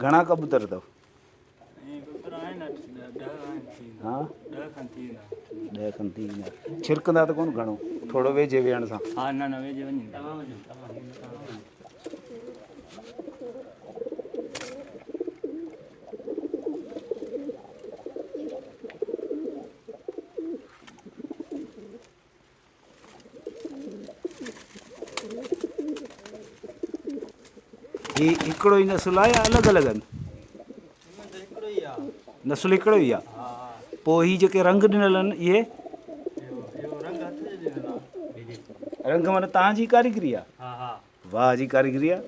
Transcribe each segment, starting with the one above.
گهڻا ڪبوتر اٿو؟ ها ڏهه کن ٿي ويندا. ڇرڪندا ته ڪونه گهڻو ٿورو ويجهي ويهڻ سان. ها نه نه ويجهي وڃي. هي هڪڙو ئي نسل آهي يا الڳ الڳ آهن؟ نسل هڪڙو ئي آهي. پوء هي جيڪي رنگ ڏنل آهن اهي رنگ معنيٰ توهان جي ڪاريگري آهي؟ واهه جي ڪاريگري آهي.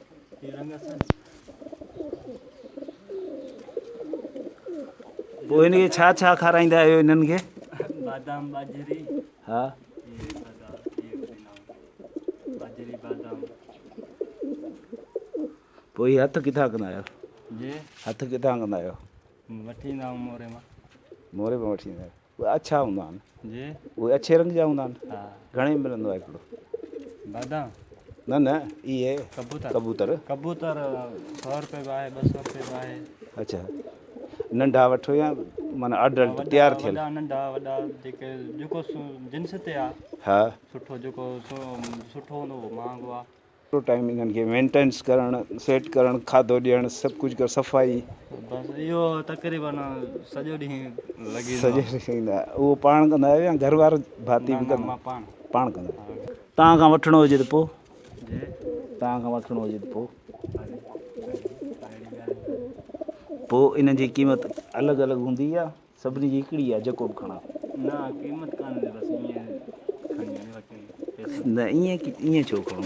پوء هن کي ڇا ڇا کارائيندا آهيو هنن کي؟ بادام ٻاجهري. ها. ٻاجهري بادام. پوء هي هٿ ڪٿان ڪندا آهيو؟ جي. هٿ ڪٿان ڪندا آهيو؟ وٺي ايندا آهيون موري مان. موري مان وٺي ايندا آهيو. اهي اڇا هوندا آهن. جي. اهي اڇي رنگ جا هوندا آهن. ها. گهڻي ۾ ملندو آهي هڪڙو؟ بادام. نه نه اهي ڪبوتر. ڪبوتر. ڪبوتر 100 روپيه به آهي 200 روپيه به آهي. اڇا ننڍا وٺو يا معنيٰ اڊلٽ تيار ٿيل. وڏا ننڍا وڏا جيڪي جيڪو جنس تي آ. ها. سٺو جيڪو سٺو هوندو اهو مهانگو آ. ڪيترو ٽائيم انهن کي مينٽينس ڪرڻ سيٽ ڪرڻ کاڌو ڏيڻ سڀ ڪجهه ڪرڻ صفائي. بس اهو تقريبن سڄو ڏينهن لڳي ويندو سڄو ڏينهن ايندا اهو پاڻ ڪندا آهيو يا گهر وارا ڀاتي به ڪندا نه مان پاڻ پاڻ ڪندا آهيو توهان کان وٺڻو هجي ته پوء جي توهان کان وٺڻو هجي ته پوء پوء انهن جي قيمت الڳ الڳ هوندي يا سڀني جي هڪڙي آ جيڪو به کڻان. نه قيمت ڪانه هوندي بس ائين کڻي وڃ باقي پئسا. نه ائين ائين ڇو کڻو.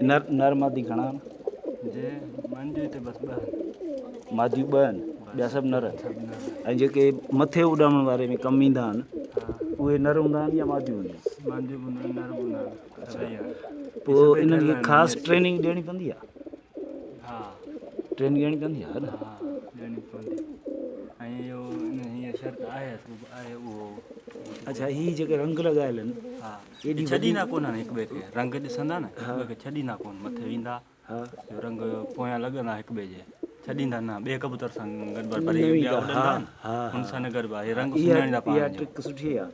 نر نر مادي گهڻا آهن؟ جي منهنجي هتي بس ٻه آهن. ماديون ٻه آهن ٻيا سڀ نر ۽ جيڪي مٿي اڏامڻ واري ۾ ڪم ايندا آهن اهي نر هوندا آهن يا ماديون هونديون آهن؟ ماديون به هونديون آهن نر به هوندا آهن سڀئي آهن. پوء انهن کي خاص ٽريننگ ڏيڻي پوندي آهي؟ ها. ٽريننگ ڏيڻي پوندي آهي نه؟ ها ڏيڻي پوندي ۽ اهو هيئن شرط آهي آهي اهو. اڇا هي جيڪي رنگ لڳايل آهن ها ايڏي ڇڏيندا ڪونهن هڪ ٻئي کي رنگ ڏسندا نه هڪ ٻئي کي ڇڏيندا ڪونه مٿي ويندا ها رنگ پويان لڳندا هڪ ٻئي جي ڇڏيندا نه ٻئي ڪبوتر سان گڏبا پر هي ٻيا اڏندا نه هن سان نه گڏبا هي رنگ سڃاڻيندا پاڻ اها ٽرڪ سٺي آهي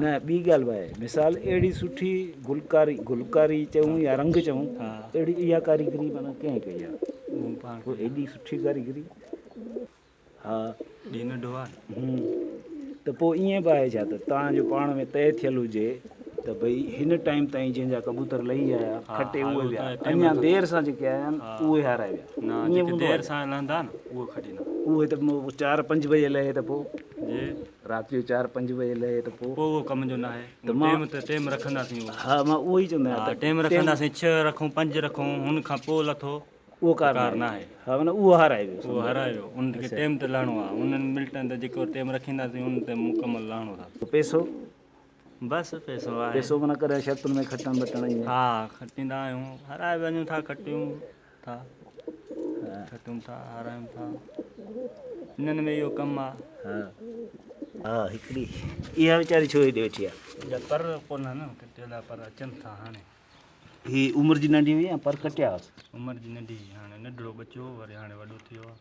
نه ٻي ڳالهه به آهي مثال اهڙي سٺي گلڪاري گلڪاري چئون يا رنگ چئون اهڙي اها ڪاريگري معنيٰ ڪنهن ڪئي آهي ايڏي سٺي ڪاريگري ها ڏينهن ننڍو آهي نه. ته پوء ائين به آهي ڇا ته توهان جو پاڻ ۾ طئي ٿيل هجي ته ڀئي هن ٽائيم تائين جنهن جا ڪبوتر لهي آيا کٽي اهي ويا اڃا دير سان جيڪي آيا آهن اهي هارائي ويا نه ائين جيڪي هوندو دير آهي سان لهندا نه اهي کٽيندا اهي ته 4 5 بجي لهي ته پوء جي رات جو 4 5 بجي لهي ته پوء پوء اهو ڪم جو ناهي ته مان ٽيم ته ٽيم رکنداسين اهو ها مان اهو ئي چوندو آهيان ها ته ٽيم رکنداسين 6 رکون 5 رکون هن کان پوء لٿو اهو ڪار ڪار ناهي. ها معنيٰ اهو هارائي ويو اهو هارائي ويو ان کي ٽيم تي لهڻو آهي انهن ملٽن تي جيڪو ٽيم رکينداسين ان تي مڪمل لهڻو اٿس. پيسو؟ بس پيسو آهي. پيسو معنيٰ ڪڏهن شرطن ۾ کٽڻ بٽڻ ائين؟ ها کٽيندا آهيون هارائي به وڃون ٿا کٽيون ٿا کٽون ٿا هارايون ٿا انهن ۾ اهو ڪم آهي. ها ها هڪڙي اها ويچاري ڇو هيڏي ويٺي آهي؟ ان جا پر ڪونهن ڪٽيل پر اچن ٿا هاڻي. هي عمر جي ننڍي هئي يا پر ڪٽيا هئس؟ عمر جي ننڍي هئي، هاڻي ننڍڙو ٻچو هو، وري هاڻي وڏو ٿي ويو آهي.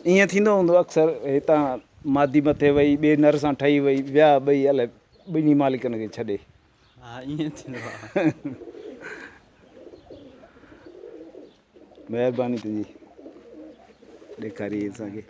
ائين ٿيندو هوندو اڪثر هتان مادي مٿي وئي ٻئي نر سان ٺهي وئي ويا ٻئي الائي ٻنهي مالڪن کي ڇڏي. ها ائين ٿيندو آهي. مهرباني تنهنجي ڏيکاري اسان کي.